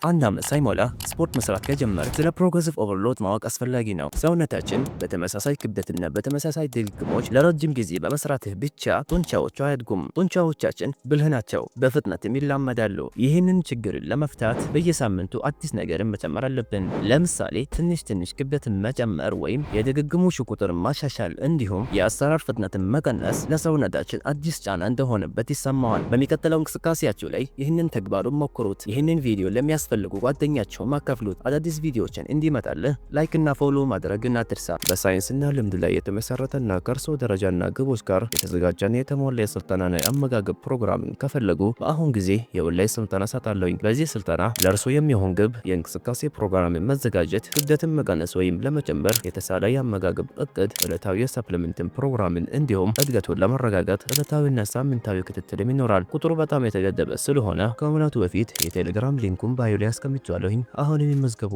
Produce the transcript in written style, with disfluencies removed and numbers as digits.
አንድ ዓመት ሳይሞላ ስፖርት መስራት ከጀመርክ ስለ progressive overload ማወቅ አስፈላጊ ነው። ሰውነታችን በተመሳሳይ ክብደትና በተመሳሳይ ድግግሞሽ ለረጅም ጊዜ በመስራትህ ብቻ ጡንቻዎቹ አያድጉም። ጡንቻዎቻችን ብልህ ናቸው፣ በፍጥነትም ይላመዳሉ። ይህንን ችግርን ለመፍታት በየሳምንቱ አዲስ ነገርን መጨመር አለብን። ለምሳሌ ትንሽ ትንሽ ክብደትን መጨመር ወይም የድግግሞሹ ቁጥርን ማሻሻል እንዲሁም የአሰራር ፍጥነትን መቀነስ ለሰውነታችን አዲስ ጫና እንደሆነበት ይሰማዋል። በሚቀጥለው እንቅስቃሴያችሁ ላይ ይህንን ተግባሩን ሞክሩት። ይህንን ቪዲዮ ለሚያስፈልጉ ጓደኛቸውም አካፍሉት። አዳዲስ ቪዲዮዎችን እንዲመጣልህ like እና follow ማድረግን አትርሳ። በሳይንስና ልምድ ላይ የተመሰረተና ከእርስዎ ደረጃና ግቦች ጋር የተዘጋጀና የተሟላ የስልጠናና የአመጋገብ ፕሮግራምን ከፈለጉ በአሁን ጊዜ የኦንላይን ስልጠና እሰጣለሁኝ። በዚህ ስልጠና ለእርስዎ የሚሆን ግብ፣ የእንቅስቃሴ ፕሮግራምን መዘጋጀት፣ ክብደትን መቀነስ ወይም ለመጨመር የተሳለ የአመጋገብ እቅድ፣ ዕለታዊ የ supplement ን ፕሮግራምን እንዲሁም እድገቱን ለማረጋገጥ ዕለታዊና ሳምንታዊ ክትትልም ይኖራል። ቁጥሩ በጣም የተገደበ ስለሆነ ከመሙላቱ በፊት የቴሌግራም link ኡን bio ላይ አስቀምጫለሁኝ። አሁን ይመዝገቡ።